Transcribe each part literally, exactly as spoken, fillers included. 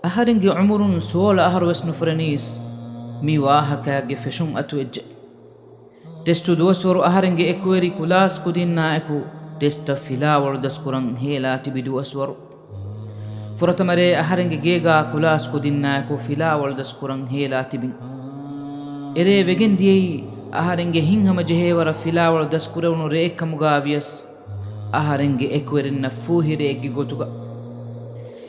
އަހަރެންގެ އުމުރުން ސޯޅަ އަހަރު ވެސް ނުފުރެނީސް މި ވާހަކައިގެ ފެށުން އަތުވެއްޖެ. ޓެސްޓު ދުވަސްވަރު އަހަރެންގެ އެކުވެރި ކުލާސް ކުދިންނާއެކު ޓެސްޓަށް ފިލާވަޅު ދަސްކުރަން ހޭލާ ތިބި ދުވަސްވަރު. ފުރަތަމަ ރޭ އަހަރެންގެ ގޭގާ ކުލާސް ކުދިންނާއެކު ފިލާވަޅު ދަސްކުރަން ހޭލާ ތިބިން. އެރޭ ވެގެން ދިޔައީ އަހަރެންގެ ހިތްހަމަ ޖެހޭވަރަށް ފިލާވަޅު ދަސްކުރެވުނު ރެއެއްކަމުގާ ވިޔަސް، އަހަރެންގެ އެކުވެރިންނަށް ފޫހި ރެއެއްގެ ގޮތުގަ.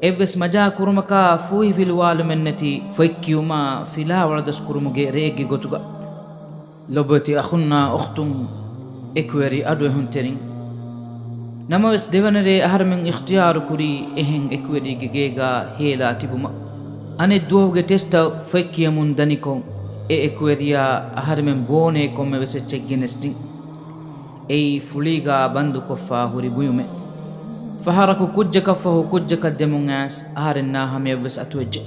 އެއްވެސް މަޖާ ކުރުމަކާ ފޫހި ފިލުވާލުމެއްނެތި ފޮތްކިޔުމާ ފިލާވަޅު ދަސްކުރުމުގެ ރެއެއްގެ ގޮތުގަ. ލޮބުވެތި އަޚުންނާ އުޚްތުން، އެކުވެރި އަޑުއެހުންތެރިން. ނަމަވެސް ދެވަނަ ރޭ އަހަރެމެން އިޚްތިޔާރު ކުރީ އެހެން އެކުވެރިއެއްގެ ގޭގާ ހޭލާ ތިބުމަށް. އަނެއް ދުވަހުގެ ޓެސްޓަށް ފޮތް ކިޔަމުން ދަނިކޮށް، އެ އެކުވެރިޔާ އަހަރެމެން ބޯނޭ ކޮންމެވެސް އެއްޗެއް ގެނެސްދިން. އެއީ ފުޅީގާ ބަންދުކޮށްފާ ހުރި ބުޔުމެއް. ފަހަރަކު ކުއްޖަކަށްފަހު ކުއްޖަކަށް ދެމުން އައިސް އަހަރެންނާ ހަމަޔަށްވެސް އަތުވެއްޖެ.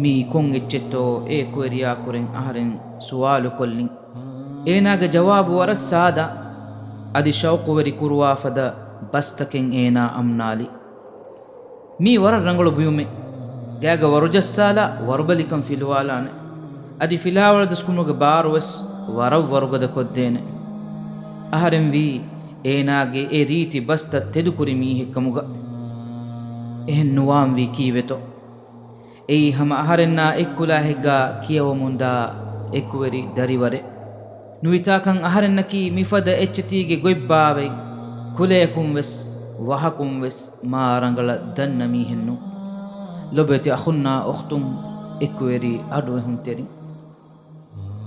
މީ ކޮން އެއްޗެއްތޯ އެ އެކުވެރިޔާ ކުރިން އަހަރެން ސުވާލުކޮށްލިން. އޭނާގެ ޖަވާބު ވަރަށް ސާދާ. އަދި ޝައުޤުވެރި ކުރުވާ ފަދަ ބަސްތަކެއް އޭނާ އަމްނާލި. މީ ވަރަށް ރަނގަޅު ބުޔުމެއް. ގާގަ ވަރު ޖައްސާލާ ވަރުބަލިކަން ފިލުވާލާނެ. އަދި ފިލާވަޅު ދަސްކުރުމުގެ ބާރުވެސް ވަރަށް ވަރުގަދަ ކޮށްދޭނެ. އަހަރެން ވީ އޭނާގެ އެ ރީތި ބަސްތައް ތެދުކުރި މީހެއްކަމުގަ. އެހެން ނުވާންވީ ކީއްވެތޯ؟ އެއީ ހަމަ އަހަރެންނާ އެއްކުލާހެއްގާ ކިޔަވަމުންދާ އެކުވެރި ދަރިވަރެއް. ނުވިތާކަން އަހަރެންނަކީ މިފަދަ އެއްޗެތީގެ ގޮތްބާވަތް، ކުލަޔަކުން ވެސް، ވަހަކުން ވެސް މާ ރަނގަޅަށް ދަންނަ މީހެއްނޫން. ލޮބުވެތި އަޚުންނާ އުޚްތުން، އެކުވެރި އަޑުއެހުންތެރިން.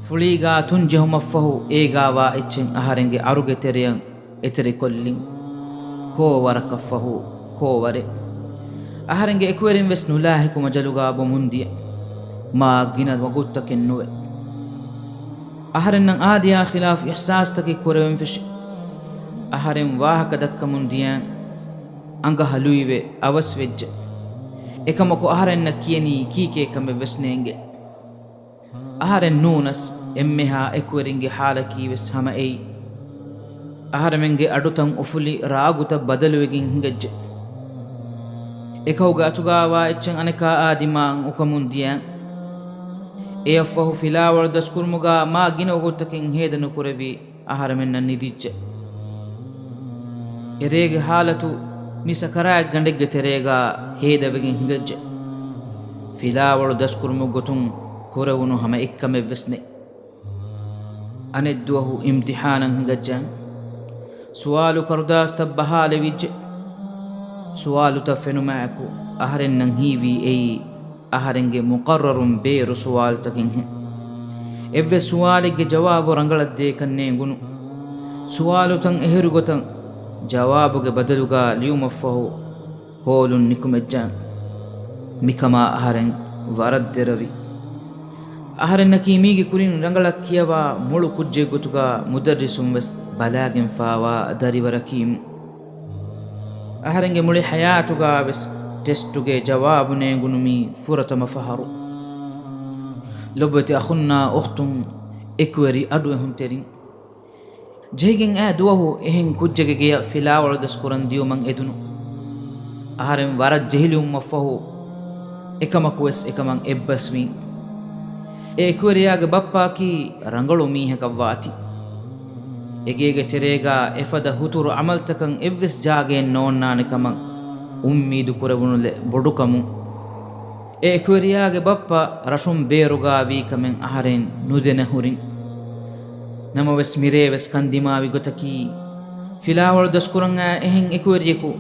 ފުޅީގާ ތުން ޖެހުމަށްފަހު އޭގާވާ އެއްޗެއް އަހަރެންގެ އަރުގެ ތެރެއަށް އެތެރެކޮށްލިން. ކޯ ވަރަކަށްފަހު ކޯ ވަރެއް. އަހަރެންގެ އެކުވެރިން ވެސް ނުލާހިކު މަޖަލުގާ ބޮމުންދިޔަ. މާ ގިނަ ވަގުތުތަކެއް ނުވެ. އަހަރެންނަށް އާދަޔާ ޚިލާފު އިޙްސާސްތަކެއް ކުރެވެން ފެށި. އަހަރެން ވާހަކަ ދައްކަމުން ދިޔައިން އަނގަހަ ލުއިވެ އަވަސްވެއްޖެ. އެކަމަކު އަހަރެންނަށް ކިޔަނީ ކީކޭ ކަމެއް ވެސް ނޭނގެ. އަހަރެން ނޫނަސް އެންމެހާ އެކުވެރިންގެ ޙާލަކީ ވެސް ހަމަ އެއީ. އަހަރެމެންގެ އަޑުތައް އުފުލި ރާގުތައް ބަދަލުވެގެން ހިނގައްޖެ. އެކަކުގެ އަތުގާވާ އެއްޗެއް އަނެކާއާ ދިމާއަށް އުކަމުން ދިޔަ. އެއަށްފަހު ފިލާވަޅު ދަސްކުރުމުގާ މާ ގިނަ ވަގުތުތަކެއް ހޭދަ ނުކުރެވި އަހަރެމެންނަށް ނިދިއްޖެ. އެރޭގެ ޙާލަތު މި ސަކަރާތްގަނޑެއްގެ ތެރޭގާ ހޭދަވެގެން ހިނގައްޖެ. ފިލާވަޅު ދަސްކުރުމުގެ ގޮތުން ކުރެވުނު ހަމަ އެއްކަމެއްވެސް ނެތް. އަނެއްދުވަހު އިމްތިޙާނަށް ހިނގައްޖެ. ސުވާލު ކަރުދާސްތައް ބަހާލެވިއްޖެ. ސުވާލުތައް ފެނުމާއެކު އަހަރެންނަށް ހީވީ އެއީ އަހަރެންގެ މުޤައްރަރުން ބޭރު ސުވާލުތަކެއްހެން. އެއްވެސް ސުވާލެއްގެ ޖަވާބު ރަނގަޅަށް ދޭކަށް ނޭނގުނު. ސުވާލުތައް އެހެރިގޮތަށް ޖަވާބުގެ ބަދަލުގާ ލިޔުމަށްފަހު ހޯލުން ނިކުމެއްޖެ. މިކަމާ އަހަރެން ވަރަށް ދެރަވި. އަހަރެންނަކީ މީގެ ކުރިން ރަނގަޅަށް ކިޔަވާ މޮޅު ކުއްޖެއް ގޮތުގާ މުދައްރިސުން ވެސް ބަލާގެންފާވާ ދަރިވަރަކީމު. އަހަރެންގެ މުޅި ޙަޔާތުގާ ވެސް ޓެސްޓުގެ ޖަވާބު ނޭނގުނު މީ ފުރަތަމަ ފަހަރު. ލޮބުވެތި އަޚުންނާ އުޚްތުން، އެކުވެރި އަޑުއެހުންތެރިން. ޖެހިގެން އައި ދުވަހު އެހެން ކުއްޖެއްގެ ގެޔަށް ފިލާވަޅު ދަސްކުރަން ދިޔުމަށް އެދުނު. އަހަރެން ވަރަށް ޖެހިލުމަށްފަހު، އެކަމަކުވެސް އެކަމަށް އެއްބަސްވީ. އެ އެކުވެރިޔާގެ ބައްޕައަކީ ރަނގަޅު މީހަކަށްވާތީ. އެގޭގެ ތެރޭގާ އެފަދަ ހުތުރު ޢަމަލުތަކަށް އެއްވެސް ޖާގައެއް ނޯންނާނެ ކަމަށް އުއްމީދު ކުރެވުނުލެއް ބޮޑުކަމުން. އެ އެކުވެރިޔާގެ ބައްޕަ ރަށުން ބޭރުގާ ވީކަމެއް އަހަރެން ނުދެނެ ހުރިން. ނަމަވެސް މިރޭވެސް ކަންދިމާވި ގޮތަކީ، ފިލާވަޅު ދަސްކުރަން އައި އެހެން އެކުވެރިޔަކު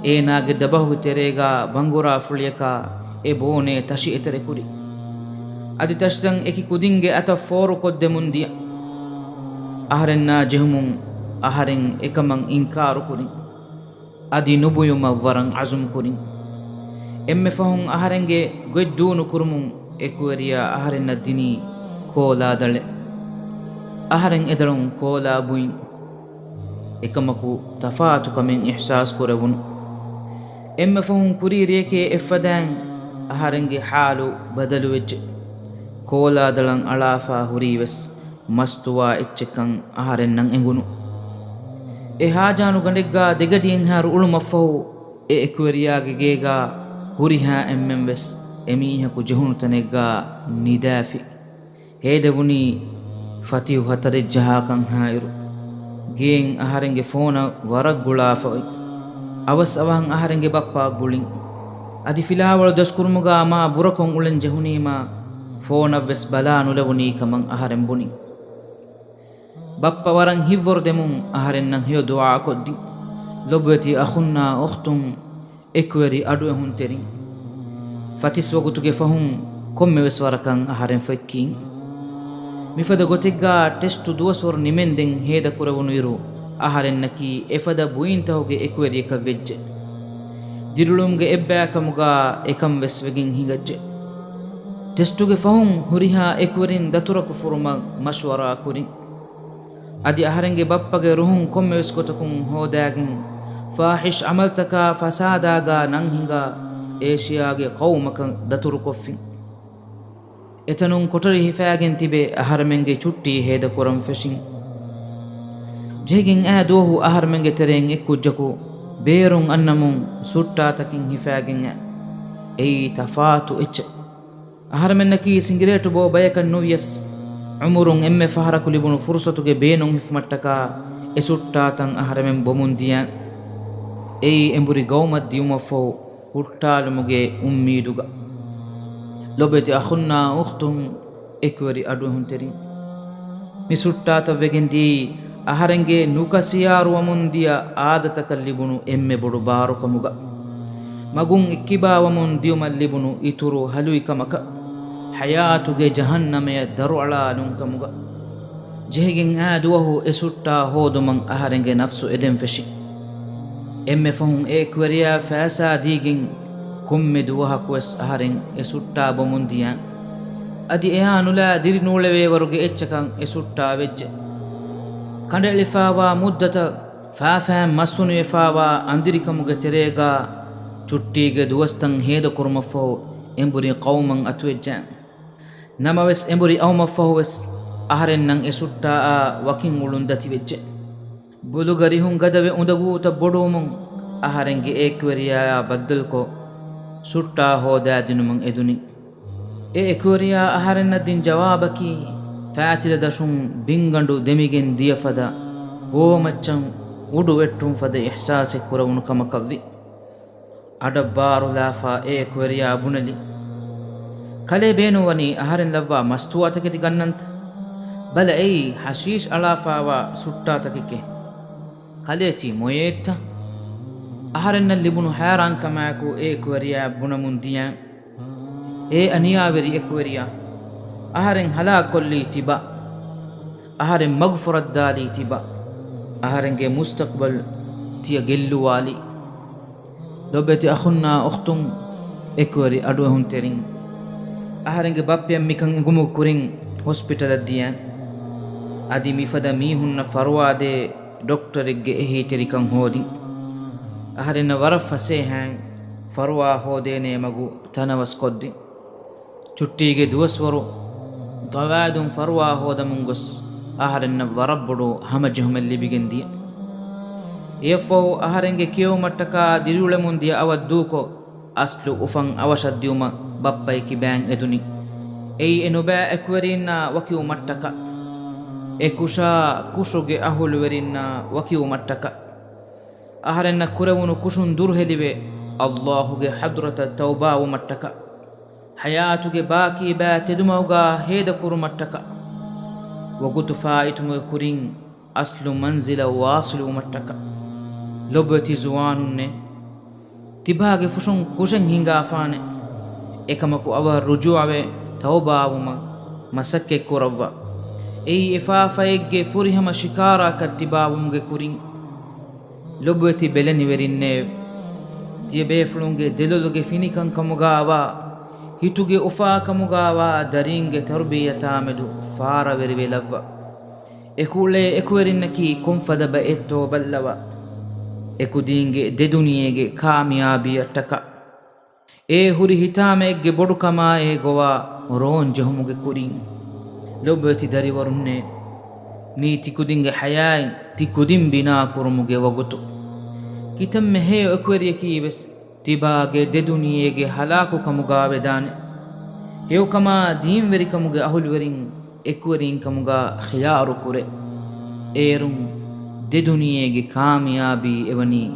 އޭނާގެ ދަބަހުގެ ތެރޭގާ ބަނގުރާ ފުޅިޔަކާ އެ ބޯނޭ ތަށި އެތެރެކުރި. އަދި ތަށިތައް އެކި ކުދިންގެ އަތަށް ފޯރުކޮށްދެމުން ދިޔަ. އަހަރެންނާ ޖެހުމުން އަހަރެން އެކަމަށް އިންކާރުކުރިން. އަދި ނުބުޔުމަށް ވަރަށް ޢަޒުމް ކުރިން. އެންމެ ފަހުން އަހަރެންގެ ގޮތް ދޫނު ކުރުމުން އެކުވެރިޔާ އަހަރެންނަށް ދިނީ ކޯލާ ދަޅެއް. އަހަރެން އެދަޅުން ކޯލާ ބުއިން. އެކަމަކު ތަފާތު ކަމެއް އިޙްސާސް ކުރެވުނު. އެންމެ ފަހުން ކުރީ ރެޔެކޭ އެއްފަދައިން އަހަރެންގެ ޙާލު ބަދަލުވެއްޖެ. ކޯލާ ދަޅަން އަޅާފާ ހުރީވެސް މަސްތުވާ އެއްޗެއްކަން އަހަރެންނަށް އެނގުނު. އެ ހާޖާނު ގަނޑެއްގާ ދެގަޑިއެއްހާރު އުޅުމަށްފަހު، އެ އެކުވެރިޔާގެ ގޭގާ ހުރިހާ އެންމެން ވެސް އެމީހަކު ޖެހުނު ތަނެއްގާ ނިދާފި. ހޭދަވުނީ ފަތިހު ހަތަރެއް ޖަހާކަން ހާއިރު. ގޭން އަހަރެންގެ ފޯނަށް ވަރަށް ގުޅާފަ އޮތް. އަވަސް އަވަހަށް އަހަރެންގެ ބައްޕަ ގުޅިން. އަދި ފިލާވަޅު ދަސްކުރުމުގާ މާ ބުރަކޮށް އުޅެން ޖެހުނީމާ ފޯނަށްވެސް ބަލާ ނުލެވުނީ ކަމަށް އަހަރެން ބުނިން. ބައްޕަ ވަރަށް ހިތްވަރު ދެމުން އަހަރެންނަށް ހެޔޮ ދުޢާ ކޮށްދިން. ލޮބުވެތި އަޚުންނާ އުޚްތުން، އެކުވެރި އަޑުއެހުންތެރިން. ފަތިސް ވަގުތުގެ ފަހުން ކޮންމެވެސް ވަރަކަށް އަހަރެން ފޮތްކީން. މިފަދަ ގޮތެއްގާ ޓެސްޓު ދުވަސްވަރު ނިމެންދެން ހޭދަކުރެވުނުއިރު، އަހަރެންނަކީ އެފަދަ ބުއިންތަހުގެ އެކުވެރިޔަކަށް ވެއްޖެ. ދިރިއުޅުމުގެ އެއްބަޔަކަމުގާ އެކަން ވެސް ވެގެން ހިނގައްޖެ. ޓެސްޓުގެ ފަހުން ހުރިހާ އެކުވެރިން ދަތުރަކު ފުރުމަށް މަޝްވަރާ ކުރިން. އަދި އަހަރެންގެ ބައްޕަގެ ރުހުން ކޮންމެވެސް ގޮތަކުން ހޯދާގެން، ފާޙިޝް ޢަމަލުތަކާ ފަސާދާގާ ނަން ހިނގާ އޭޝިޔާގެ ޤައުމަކަށް ދަތުރުކޮށްފިން. އެތަނުން ކޮޓަރި ހިފާގެން ތިބެ އަހަރެމެންގެ ޗުއްޓީ ހޭދަކުރަން ފެށިން. ޖެހިގެން އާ ދުވަހު އަހަރެމެންގެ ތެރެއިން އެއްކުއްޖަކު ބޭރުން އަންނަމުން ސުއްޓާތަކިން ހިފާގެން އާ. އެއީ ތަފާތު އެއްޗެއް. އަހަރެމެންނަކީ ސިނގިރޭޓު ބޯ ބަޔަކަށް ނުވިޔަސް، އުމުރުން އެންމެ ފަހަރަކު ލިބުނު ފުރުސަތުގެ ބޭނުން ހިފުމަށްޓަކާ އެ ސުއްޓާތައް އަހަރެމެން ބޮމުން ދިޔަ. އެއީ އެނބުރި ގައުމަށް ދިޔުމަށްފަހު ހުއްޓާލުމުގެ އުއްމީދުގަ. ލޮބުވެތި އަޚުންނާ އުޚްތުން، އެކުވެރި އަޑުއެހުންތެރިން. މި ސުއްޓާތައް ވެގެން ދިޔައީ އަހަރެންގެ ނުކަސިޔާރުވަމުން ދިޔަ އާދަތަކަށް ލިބުނު އެންމެ ބޮޑު ބާރުކަމުގަ. މަގުން އެއްކިބާވަމުން ދިޔުމަށް ލިބުނު އިތުރު ހަލުއިކަމަކަށް، ޙަޔާތުގެ ޖަހަންނަމަޔަށް ދަރުއަޅާލުންކަމުގަ. ޖެހިގެން އާ ދުވަހު އެ ސުއްޓާ ހޯދުމަށް އަހަރެންގެ ނަފްސު އެދެން ފެށި. އެންމެ ފަހުން އެ އެކުވެރިޔާ ފައިސާ ދީގެން ކޮންމެ ދުވަހަކުވެސް އަހަރެން އެ ސުއްޓާ ބޮމުން ދިޔަ. އަދި އެއާ ނުލާ ދިރި ނޫޅެވޭވަރުގެ އެއްޗަކަށް އެ ސުއްޓާ ވެއްޖެ. ކަނޑައެޅިފާވާ މުއްދަތަށް ފާފައިން މަސްވުނިވެފާވާ އަނދިރިކަމުގެ ތެރޭގާ ޗުއްޓީގެ ދުވަސްތައް ހޭދަކުރުމަށްފަހު އެނބުރި ޤައުމަށް އަތުވެއްޖެ. ނަމަވެސް އެނބުރި އައުމަށްފަހުވެސް އަހަރެންނަށް އެ ސުއްޓާއާ ވަކިން އުޅުން ދަތިވެއްޖެ. ބުލުގަ ރިހުން ގަދަވެ އުނދަގޫތައް ބޮޑުވުމުން އަހަރެންގެ އެ އެކުވެރިޔާއާ ބައްދަލުކޮށް، ސުއްޓާ ހޯދާދިނުމަށް އެދުނި. އެ އެކުވެރިޔާ އަހަރެންނަށް ދިން ޖަވާބަކީ، ފާތިލަ ދަށުން ބިންގަނޑު ދެމިގެން ދިޔަ ފަދަ ބޯމައްޗަށް އުޑު ވެއްޓުން ފަދަ އިޙްސާސެއް ކުރެވުނު ކަމަކަށްވި. އަޑަށް ބާރުލާފަ އެ އެކުވެރިޔާ ބުނެލި، ކަލޭ ބޭނުންވަނީ އަހަރެން ލައްވާ މަސްތުވާތަކެތި ގަންނަންތަ؟ ބަލަ އެއީ ޙަޝީޝް އަޅާފައިވާ ސުއްޓާތަކެކޭ. ކަލޭ ތީ މޮޔައެއްތަ؟ އަހަރެންނަށް ލިބުނު ހައިރާންކަމާއެކު އެ އެކުވެރިޔާ ބުނަމުން ދިޔަ. އޭ އަނިޔާވެރި އެކުވެރިޔާ! އަހަރެން ހަލާކުކޮށްލީ ތިބާ. އަހަރެން މަގުފުރައްދާލީ ތިބާ. އަހަރެންގެ މުސްތަޤްބަލް ތިޔަ ގެއްލުވާލީ. ލޮބުވެތި އަޚުންނާ އުޚްތުން، އެކުވެރި އަޑުއެހުންތެރިން. އަހަރެންގެ ބައްޕަޔަށް މިކަން އެނގުމުގެ ކުރިން ހޮސްޕިޓަލަށް ދިޔަ. އަދި މިފަދަ މީހުންނަށް ފަރުވާދޭ ޑޮކްޓަރެއްގެ އެހީތެރިކަން ހޯދިން. އަހަރެންނަށް ވަރަށް ފަސޭހައިން ފަރުވާ ހޯދޭނޭ މަގު ތަނަވަސްކޮށްދިން. ޗުއްޓީގެ ދުވަސްވަރު ގަވާއިދުން ފަރުވާ ހޯދަމުން ގޮސް އަހަރެންނަށް ވަރަށް ބޮޑު ހަމަޖެހުމެއް ލިބިގެން ދިޔަ. އެއަށްފަހު އަހަރެންގެ ކިޔެވުމަށްޓަކާ ދިރިއުޅެމުން ދިޔަ އަވަށް ދޫކޮށް، އަސްލު އުފަން އަވަށަށް ދިޔުމަށް ބައްޕަ އެކިބާން އެދުނި. އެއީ އެ ނުބައި އެކުވެރީންނާ ވަކިވުމަށްޓަކާ. އެ ކުށާ ކުށުގެ އަހުލުވެރިންނާ ވަކިވުމަށްޓަކާ. އަހަރެންނަށް ކުރެވުނު ކުށުން ދުރުހެލިވެ، އައްލާހުގެ ޙަޟްރަތަށް ތައުބާވުމަށްޓަކާ. ޙަޔާތުގެ ބާކީ ބައި ތެދުމަގުގާ ހޭދަކުރުމަށްޓަކާ. ވަގުތު ފާއިތުމުގެ ކުރިން އަސްލު މަންޒިލަށް ވާޞިލުވުމަށްޓަކާ. ލޮބުވެތި ޒުވާނުންނޭ! ތިބާގެ ފުށުން ކުށެއް ހިނގާފާނެ. އެކަމަކު އަވަށް ރުޖޫޢަވެ ތައުބާވުމަށް މަސައްކަތް ކުރައްވާ. އެއީ އެ ފާފައެއްގެ ފުރިހަމަ ޝިކާރައަކަށް ތިބާވުމުގެ ކުރިން. ލޮބުވެތި ބެލެނިވެރިންނޭ! ތިޔަބޭފުޅުންގެ ދެލޮލުގެ ފިނިކަން ކަމުގާވާ، ހިތުގެ އުފާ ކަމުގާވާ ދަރީންގެ ތަރުބިއްޔަތާމެދު ފާރަވެރިވެލައްވާ. އެކުއުޅޭ އެކުވެރިންނަކީ ކޮންފަދަ ބައެއްތޯ ބައްލަވާ. އެކުދީންގެ ދެދުނިޔޭގެ ކާމިޔާބީއަށްޓަކާ. އެ ހުރި ހިތާމައެއްގެ ބޮޑުކަމާއޭ ގޮވާ ރޯން ޖެހުމުގެ ކުރިން. ލޮބުވެތި ދަރިވަރުންނޭ! މީ ތިކުދިންގެ ޙަޔާތް ތިކުދިން ބިނާކުރުމުގެ ވަގުތު. ކިތަންމެ ހެޔޮ އެކުވެރިޔަކީވެސް ތިބާގެ ދެ ދުނިޔޭގެ ހަލާކުކަމުގާ ވެދާނެ. ހެޔޮކަމާ ދީންވެރިކަމުގެ އަހުލުވެރިން އެކުވެރީންކަމުގާ ޚިޔާރު ކުރޭ. އޭރުން ދެ ދުނިޔޭގެ ކާމިޔާބީ އެވަނީ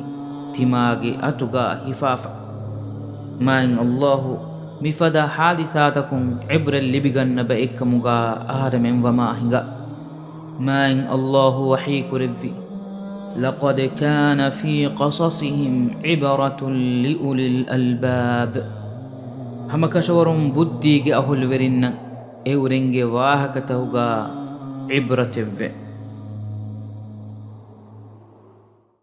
ތިމާގެ އަތުގާ ހިފާފަ. މާތް ﷲ މިފަދަ ހާދިސާތަކުން ޢިބްރަތް ލިބިގަންނަ ބައެއްކަމުގާ އަހަރެމެން ވަމާ ހިނގާ. މާތް ﷲ ވަޙީ ކުރެއްވި، لقد كان في قصصهم عبرة لأولي الألباب. ހަމަކަށަވަރުން ބުއްދީގެ އަހުލުވެރިންނަށް އެއުރެންގެ ވާހަކަތަކުގާ ޢިބްރަތެއްވޭ.